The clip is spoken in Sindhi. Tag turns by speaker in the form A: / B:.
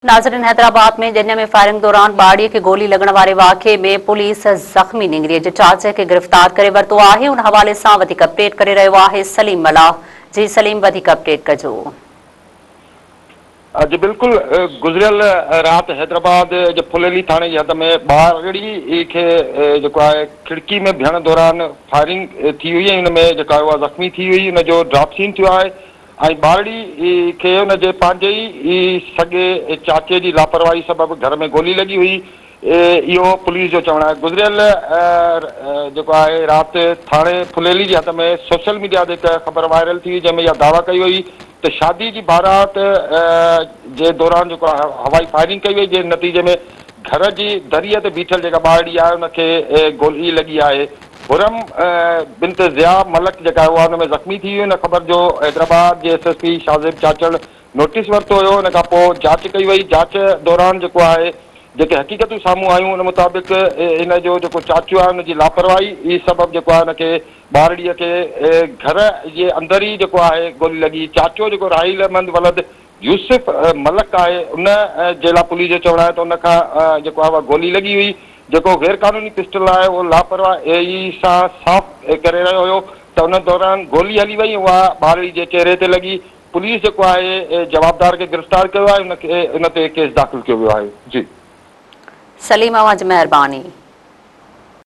A: ناظرين حيدرآباد ۾ ڄڃ ۾ فائرنگ دوران ٻارڙي کي گولي لڳڻ واري واقعي ۾ پوليس زخمي نينگري جي چاچي کي گرفتار ڪري ورتو آهي ان حوالي سان وڌيڪ اپڊيٽ ڪري رهيو آهي سليم ملاح جي سليم وڌيڪ اپڊيٽ ڪجو.
B: جي بلڪل گذريل رات حيدرآباد جي ڦليلي ٿاڻي جي حد ۾ ٻارڙي کي جيڪو آهي کڙڪي ۾ بيهڻ دوران فائرنگ ٿي هئي ۽ ان ۾ جيڪا اها زخمي ٿي هئي ان جو ڊراپ سين ٿيو آهي ۽ ٻارڙي کي ان جي پنهنجي ئي سڳي چاچي جي لاپرواهي سبب گهر ۾ گولي لڳي هئي، اهو پوليس جو چوڻ آهي. گذريل جيڪو آهي رات ٿاڻي ڦليلي جي حد ۾ سوشل ميڊيا تي هڪ خبر وائرل ٿي هئي جنهن ۾ اها دعويٰ ڪئي وئي ته شادي جي بارات جي دوران جيڪو آهي هوائي فائرنگ ڪئي وئي جنهن نتيجي ۾ گهر جي دريء تي بيٺل جيڪا ٻارڙي آهي ان کي گولي لڳي آهي. خرم بنت ضياء ملڪ جيڪا اها ان ۾ زخمي ٿي هئي ان خبر جو حيدرآباد جي S S P Shahzeb Chachar notice ورتو هيو ان کان پوء جاچ ڪئي وئي جاچ دوران جيڪو آهي جيڪي حقيقتون سامهون آيون ان مطابق ان جو جيڪو چاچو آهي ان جي لاپرواهي ئي سبب جيڪو آهي ان کي ٻارڙي کي گهر جي اندر ئي جيڪو آهي گولي لڳي چاچو جيڪو راحيل احمد ولد يوسف ملڪ آهي ان جي لاء پوليس جو چوڻ آهي ته ان کان جيڪو آهي اها گولي لڳي هئي جيڪو غير قانوني پسٽل آهي اهو لاپرواهي سان صاف ڪري رهيو هيو ته ان دوران گولي هلي وئي اها ٻارڙي جي چهري تي لڳي پوليس جيڪو آهي جوابدار کي گرفتار ڪيو آهي ان کي ان تي ڪيس داخل ڪيو ويو آهي جي.
A: سليم اوهان جي مهرباني.